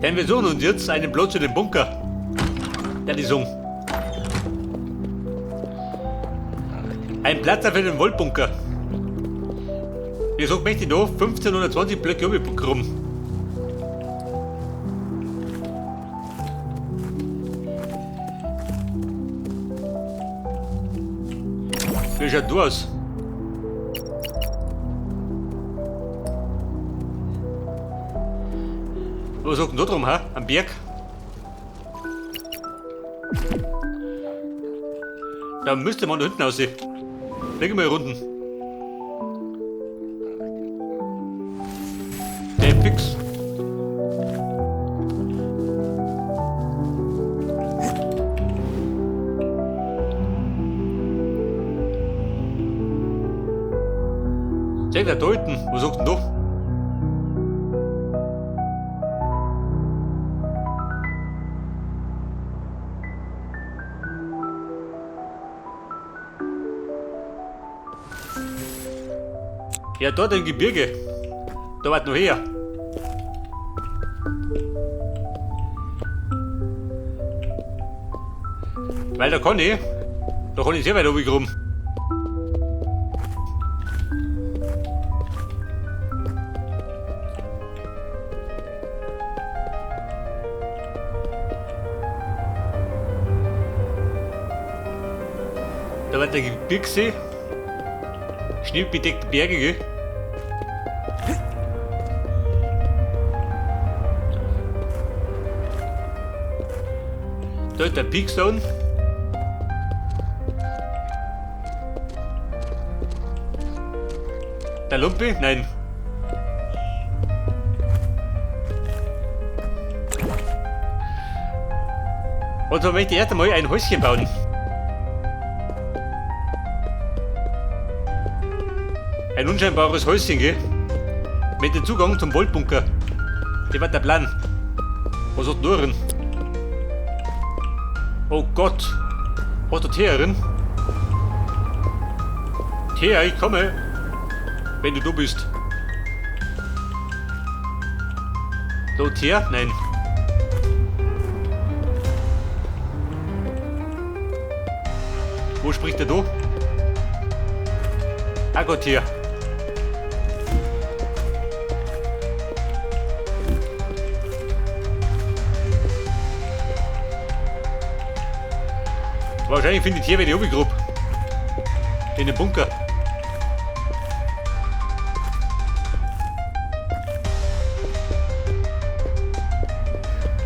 Denn wir suchen uns jetzt einen Platz für den Bunker. Der die sagen. Ein Platz für den Wollbunker. Wie gesagt, möchte ich da 15 oder 20 Blöcke rum. Wie schaut du aus? Was sagt denn da drum, ha? Am Berg? Da müsste man da hinten aussehen. Fliegen wir runden. Der fix. Zeig da hinten. Was sagt denn da? Ja, dort im Gebirge. Da wart noch her. Weil da kann ich sehr weit oben rum. Da war der Gebirgsee. Schneebedeckte Berge, gell? Da ist der Peakstone. Der Lumpi? Nein. Und so möchte ich erst einmal ein Häuschen bauen. Ein unscheinbares Häuschen, gell? Mit dem Zugang zum Wollbunker. Das war der Plan. Was hat nur drin? Oh Gott! Was hat der drin? Thea, ich komme! Wenn du da bist. Da, Thea? Nein. Wo spricht der da? Ah Gott, hier. Wahrscheinlich findet hier, wenn ich runtergrub. In den Bunker.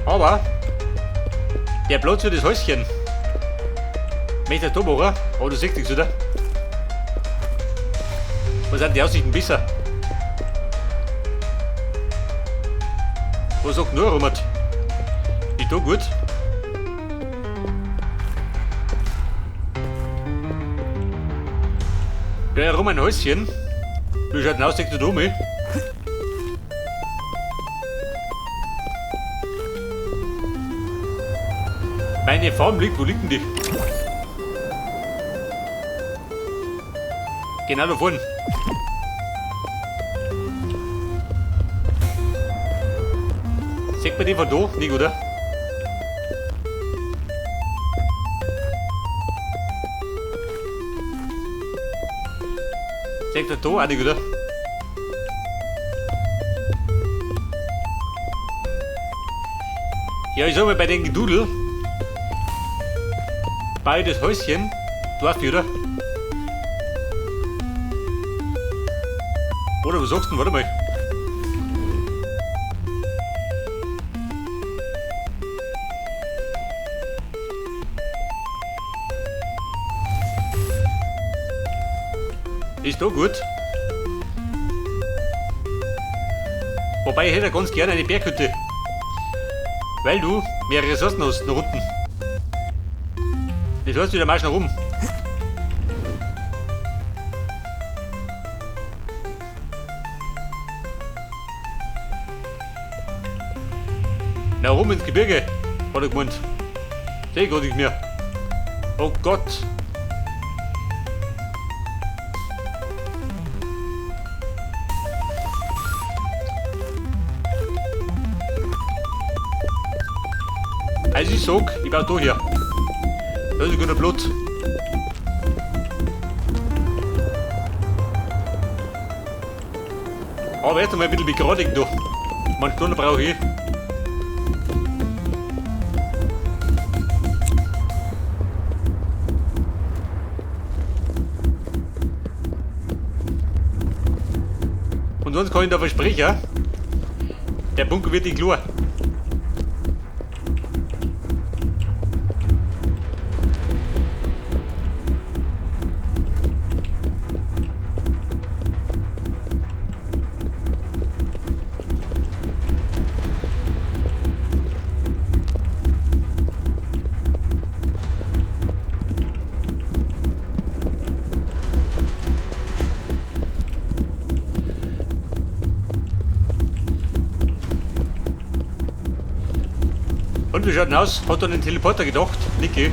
Aber der Platz für das Häuschen. Möchtest du da machen? Oh, du siehst nichts, oder? Was sind die Aussichten besser? Was sagt nur Robert? Ist da gut? Da herum ein Häuschen. Wie schaut denn aus, da oben? Meine Farm liegt, wo liegt denn die? Genau da vorne. Sieht man die von da? Nicht, oder? Sieht man da auch nicht, oder? Ja, ich sag mal, bei den Gedudel baue ich das Häuschen dorf, oder? Oder was sagst du denn? Warte mal. Ist da gut. Wobei ich hätte ganz gerne eine Berghütte. Weil du mehr Ressourcen hast nach unten. Das heißt wieder Marsch nach oben. Nach oben ins Gebirge, hat er gemeint. Seh ich gar nicht mehr. Oh Gott. Also ich sag, ich baue da her. Da ist guter Platz. Aber erst einmal ein bisschen begradigen da. Manche Stunde brauche ich. Und sonst kann ich da versprechen, der Bunker wird nicht klar. Und wie schaut denn aus? Hat an den Teleporter gedacht? Niki.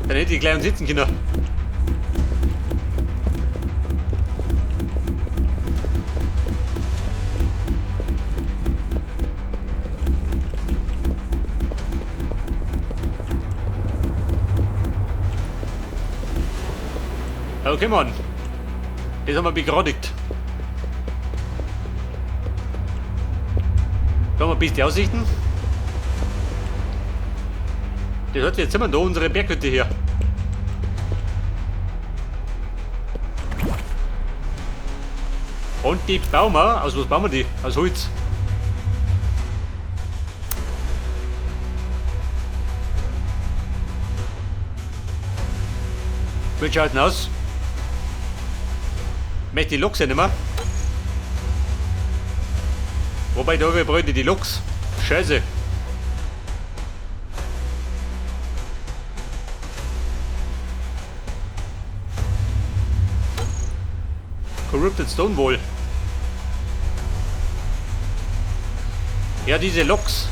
Dann hätte ich gleich uns sitzen können. Okay, Mann. Das haben wir begradigt. Da haben wir beste Aussichten. Das hat jetzt immer da unsere Berghütte hier. Und die bauen wir. Aus was bauen wir die? Aus Holz. Wie schaut denn aus? Möchte die Loks ja nicht mehr. Wobei, da brauche ich die Loks. Scheiße. Corrupted Stonewall. Ja, diese Loks.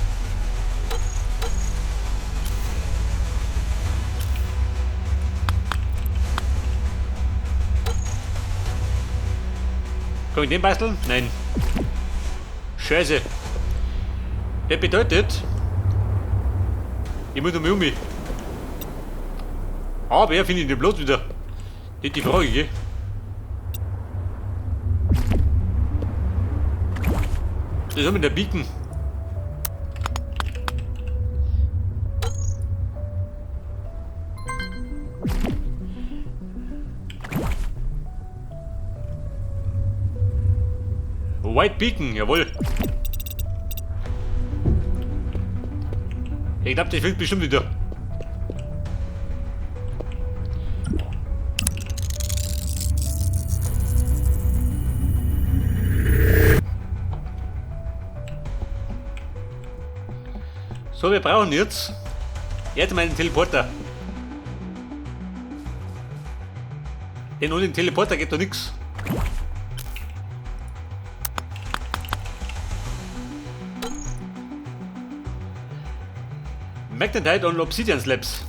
Kann ich den basteln? Nein. Scheiße. Das bedeutet, ich muss noch mal um mich. Aber er findet den bloß wieder. Das ist die Frage, gell? Das haben wir der Beacon. White Beacon, jawohl. Ich glaube, das wird bestimmt wieder. So, wir brauchen jetzt meinen Teleporter. Denn ohne den Teleporter geht da nichts. Magnetite und Obsidian Slabs.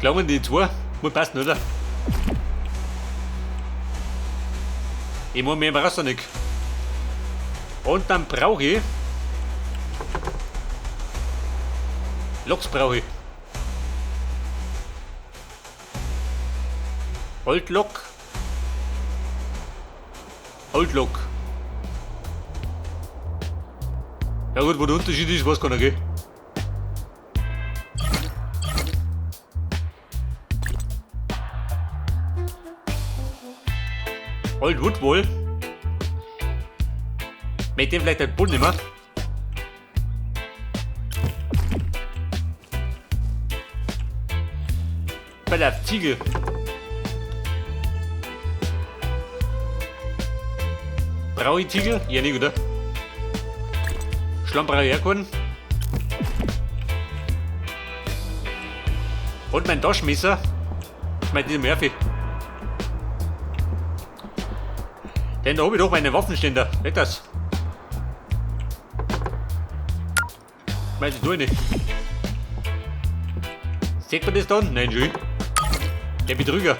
Glauben die zwei? Muss passen, oder? Ich muss mehr brauchst du nicht. Und dann brauche ich Loks brauche ich. Old Lok. Old Lok. Ja gut, wo der Unterschied ist, weiß keiner, gell? Old Wood wohl. Mit dem vielleicht den Bull nicht mehr. Bei der Ziegel. Brauche ich Ziegel? Ja, nicht, oder? Schlamm brauche ich auch keinen. Und mein Taschenmesser. Ich meine, dieser Murphy. Denn da habe ich doch meine Waffenständer. Weg das. Schmeiß ich da rein. Sieht man das dann? Nein, schön. Der Betrüger.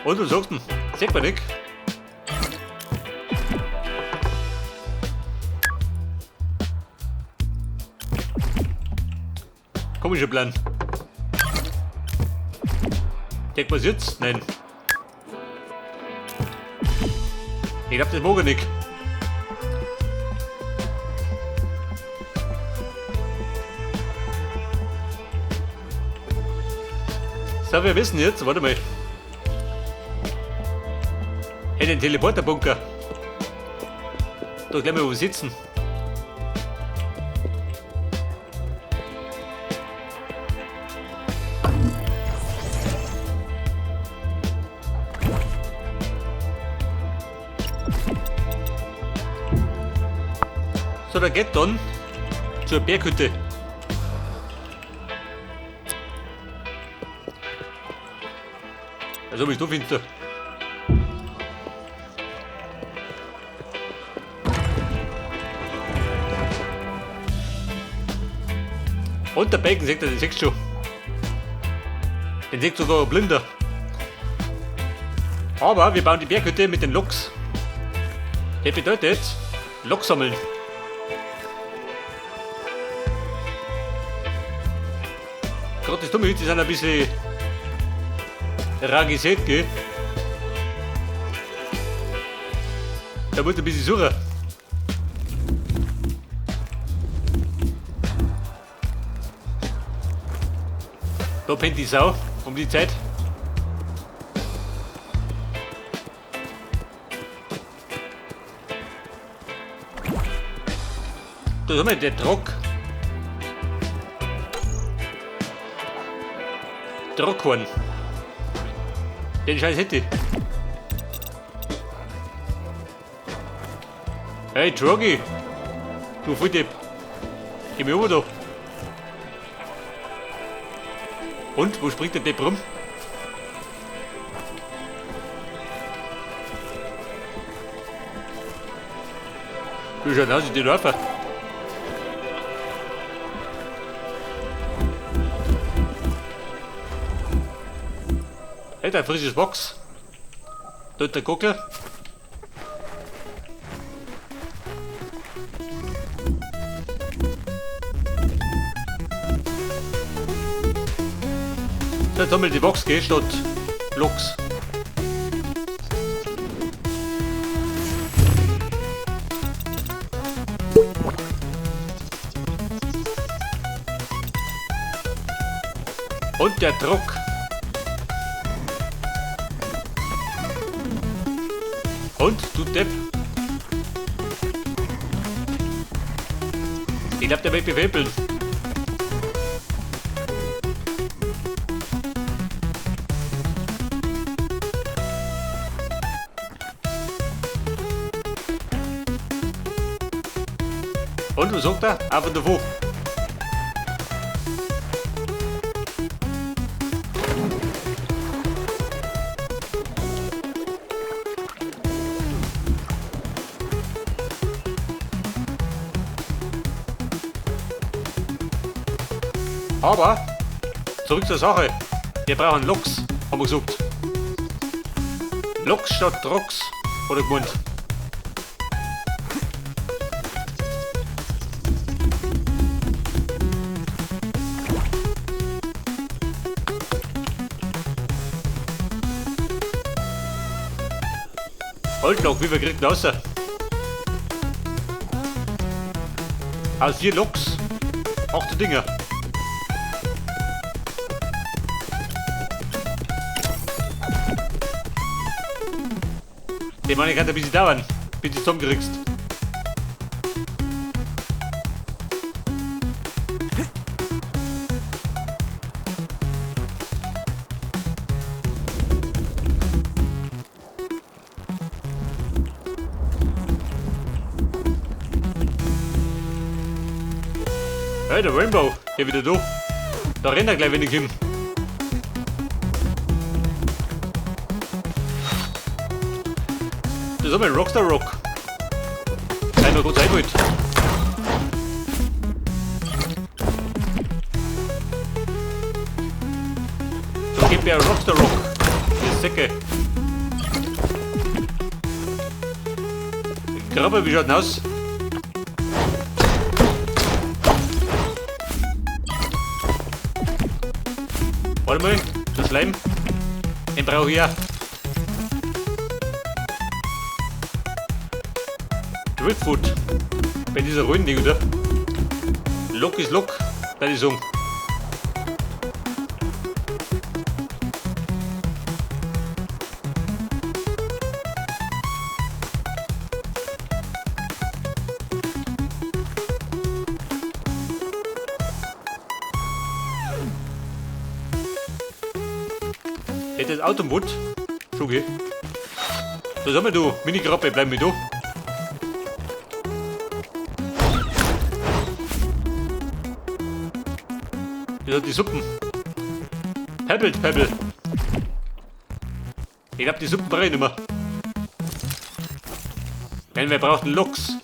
Und was sagst du? Sieht man nicht. Komischer Plan. Denkt man jetzt? Nein. Ich glaub, das mag ich nicht. So, wir wissen jetzt, warte mal. Hey, den Teleporterbunker. Da gleich mal wo sitzen. So, da geht dann zur Berghütte. Also, bist du finster. Und der Bacon sieht er, den siehst du schon. Den sieht sogar ein Blinder. Aber wir bauen die Berghütte mit den Loks. Das bedeutet, Loks sammeln. Gerade das Dumme, die sind ein bisschen rar gesät, gell? Da muss ein bisschen suchen. Da pennt die Sau um die Zeit. Da haben wir den Truck. Druckhorn. Den Scheiß hätte ich. Hey Droggy! Du Volldepp! Geh mir rüber da! Und, wo springt der Depp rum? Wie schaut aus, die Läufer? Hey, da ein frisches Wachs. Da ist der Gockel. So, jetzt haben wir die Box, gell, statt Loks. Und der Druck. Und, du Depp. Ich glaub, der wird befehlen. Und, was sagt er? Auf und davor. Aber zurück zur Sache. Wir brauchen Loks, haben wir gesagt. Loks statt Trucks, hat er gemeint. Altlok, wie viel kriegt denn raus? Aus 4 Loks, 8 Dinger. Den Mann kann ein bisschen dauern, bis du zusammenkriegst. Hey, der Rainbow, der wieder da. Da rennt er gleich, wenn ich hin. Das ist aber ein Rockstar Rock. Sei mal kurz eingeholt. So gibt mir Rockstar Rock. Die Säcke. Krabbe, wie schaut denn aus? Warte mal, der Schleim. Den brauche ich ja. Driftwood. Bei dieser Rollen-Ding, oder? Lock ist Lock, da ich sagen. Hätte das Auto Wood? Schon gell? Da sind wir du, Mini-Krabbe, bleib mir da. Das hat die Suppen. Pebble, Pebble. Ich glaub, die Suppen brauche ich nicht mehr. Denn wir brauchen Loks.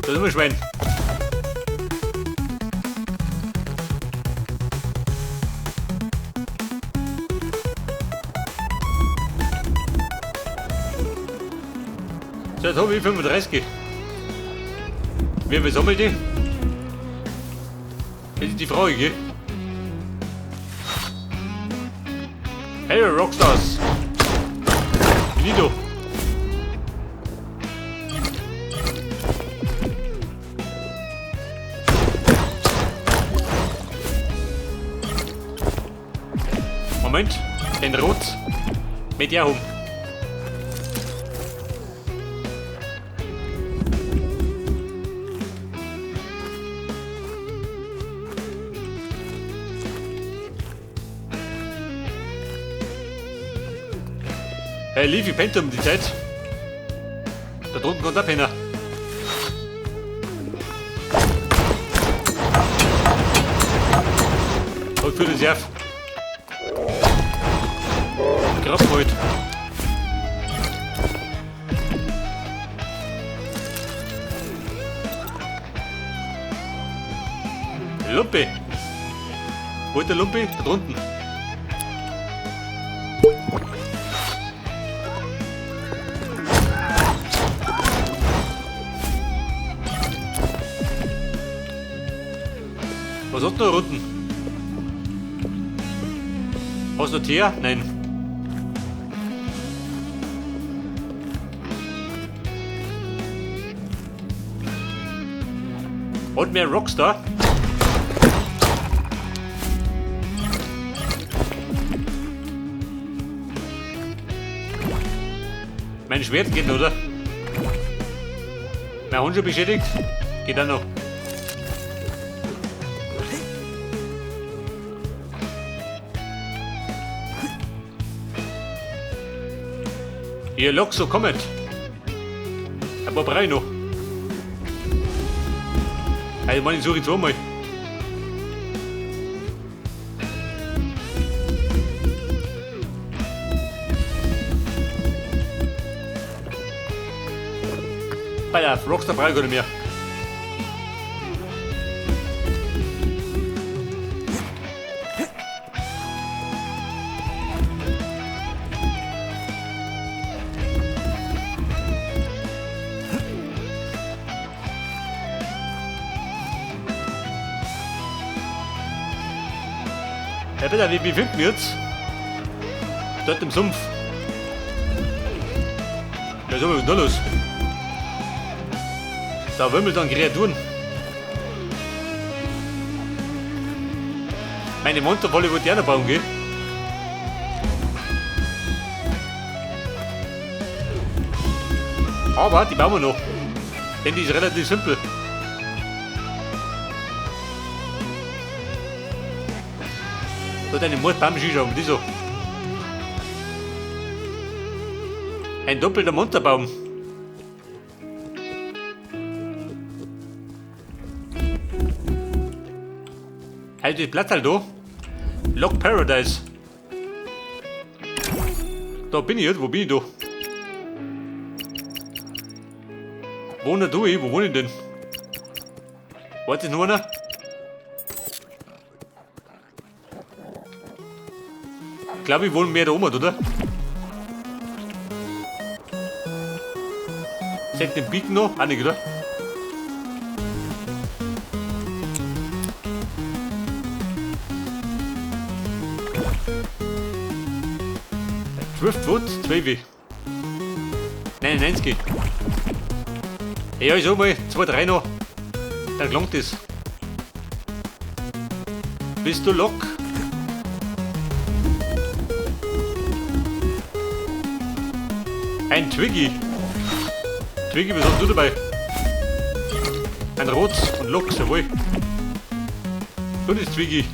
Da sind wir, Schwein. So, jetzt habe ich 35. Wie viel sammelt die? Das ist die Frage, gell? Hey, Rockstars! Finito! Moment, den Rot mit der um. Hey, Leafy pennt um die Zeit. Da drunten kommt der Penner. Und für den Serf. Krabben halt. Lumpi. Wo ist der Lumpi? Da drunten. Was hat denn da unten? Hast du Tier? Nein. Und mehr Rockstar? Mein Schwert geht noch, oder? Mein Hund schon beschädigt? Geht auch noch. Ihr Lok, so kommet. Ein paar brauche ich noch. Also, meine suche ich zweimal. Bei der Rockstar brauche ich gar nicht mehr. Ja, bitte, wie finden wir jetzt? Dort im Sumpf. Ja, so, was ist denn da los? Da wimmelt dann Kreaturen. Meine Monsterwolle wollte ich auch noch bauen, gell? Aber die bauen wir noch. Denn die ist relativ simpel. Da hat eine Mordbaum Shisha, die so. Ein doppelter Monsterbaum. Halt das Platz halt da. Lock Paradise. Da bin ich jetzt, wo bin ich da? Wohne du ich? Wo wohne ich denn? Warte nur einer? Ich glaube, ich wohne mehr da oben, oder? Seht den Beacon noch? Auch nicht, oder? Driftwood, 12. 99. Ja, ich sag mal, 2, 3 noch. Dann gelangt es. Bist du Lok? Ein Twiggy. Twiggy, was hast du dabei? Ein Rot und Lok, jawohl. Gutes Twiggy.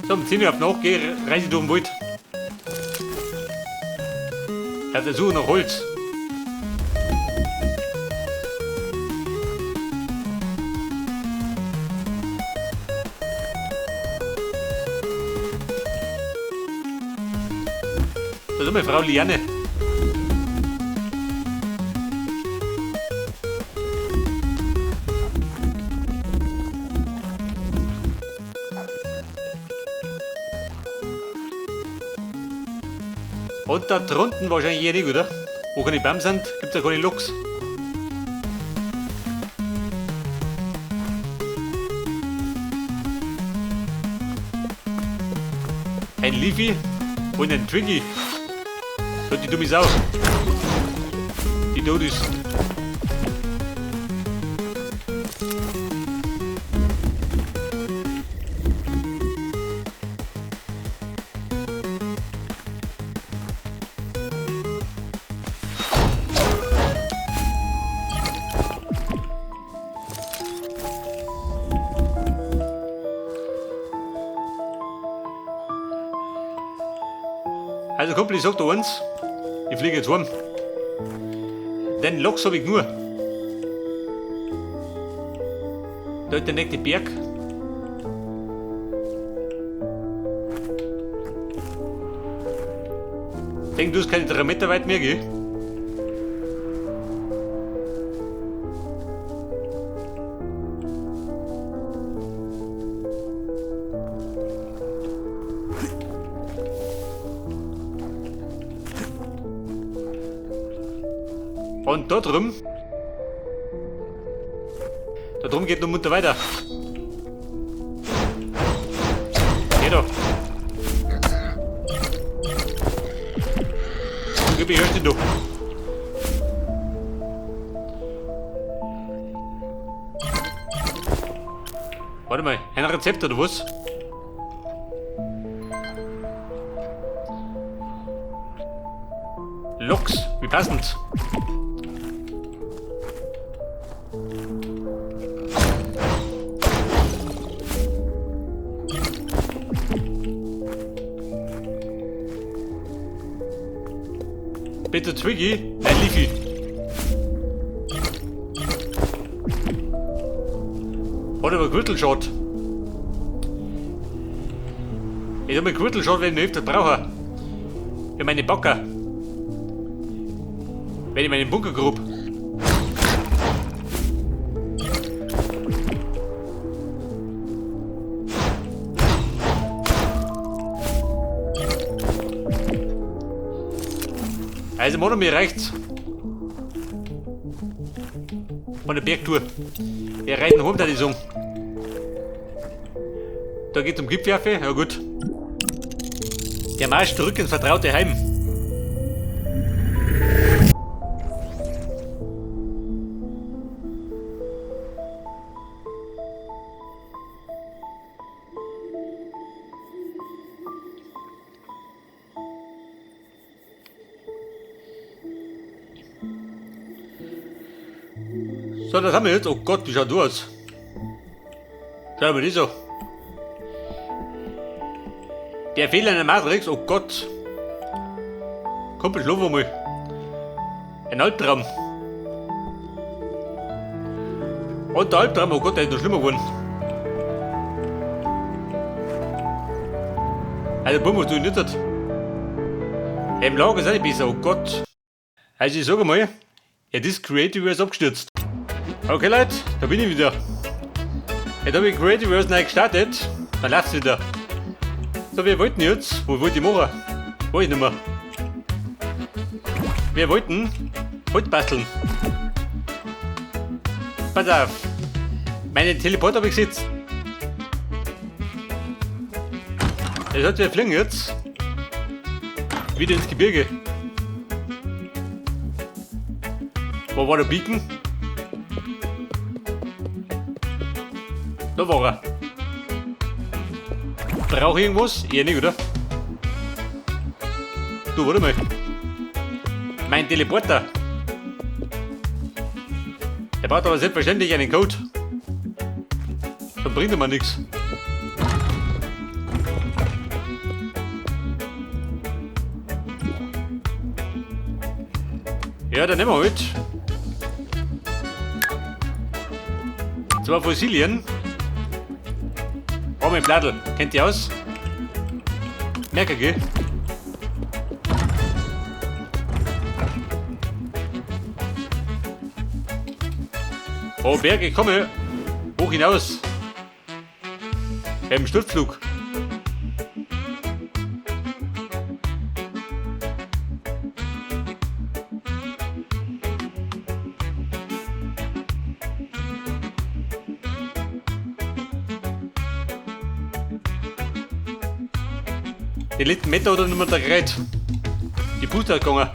So, um 10 Uhr auf nach, geh, reise ich durch den Wald. Auf der Suche nach Holz. Da ist meine Frau Liane. Und da drunten wahrscheinlich eher nicht, oder? Wo keine Bäume sind, gibt's ja keine Loks. Ein Leafy und ein Twiggy. So, die dumme Sau. Die Dodis. Also Kumpel, ich sag dir eins, ich fliege jetzt heim. Den Loks hab ich nur. Da ist der nächste Berg. Denk, du hast keine 3 Meter weit mehr, gell? Und da drüben geht noch munter weiter. Geh doch. Gib mir den du. Warte mal, ein Rezept oder was? Loks, wie passend. Bitte Twiggy, nein Leafy. Hat aber Gürtelschott. Ich hab mir Gürtelschott, wenn ich öfter brauche. Für meine Backer. Wenn ich meinen Bunker grub. Also Mono, mir reicht's. Von der Bergtour. Wir reiten heim, da die sagen. Da geht's um Gipfelwerfe, ja gut. Der Marsch zurück ins vertraute Heim. So, das haben wir jetzt. Oh Gott, wie schaut du aus? Schau mal das an. Der Fehler in der Matrix, oh Gott. Kumpel, schlaf einmal. Ein Albtraum. Und der Albtraum, oh Gott, der ist noch schlimmer geworden. Also, Bum, was du nicht hat. Im Lager ist auch nicht besser, oh Gott. Also ich sage mal, ja, das Creativerse ist abgestürzt. Okay Leute, da bin ich wieder. Jetzt habe ich Creativerse neu gestartet, dann läuft's wieder. So, wir wollten jetzt, wo wollte ich machen? Weiß ich nicht mehr. Wir wollten Holz basteln. Pass auf, meinen Teleport habe ich gesetzt. Das heißt, wir fliegen jetzt wieder ins Gebirge. Wo war der Beacon? Da war er. Brauche ich irgendwas? Eher nicht, oder? Du, warte mal. Mein Teleporter. Der braucht aber selbstverständlich einen Code. Dann bringt er mir nichts. Ja, dann nehmen wir halt 2 Fossilien. Oh, mein Bladel. Kennt ihr aus? Merke, gell? Oh, Berge, ich komme hoch hinaus. Im Sturzflug. Den letzten Meter oder nicht mehr der Gerät. Die Puste hat gegangen.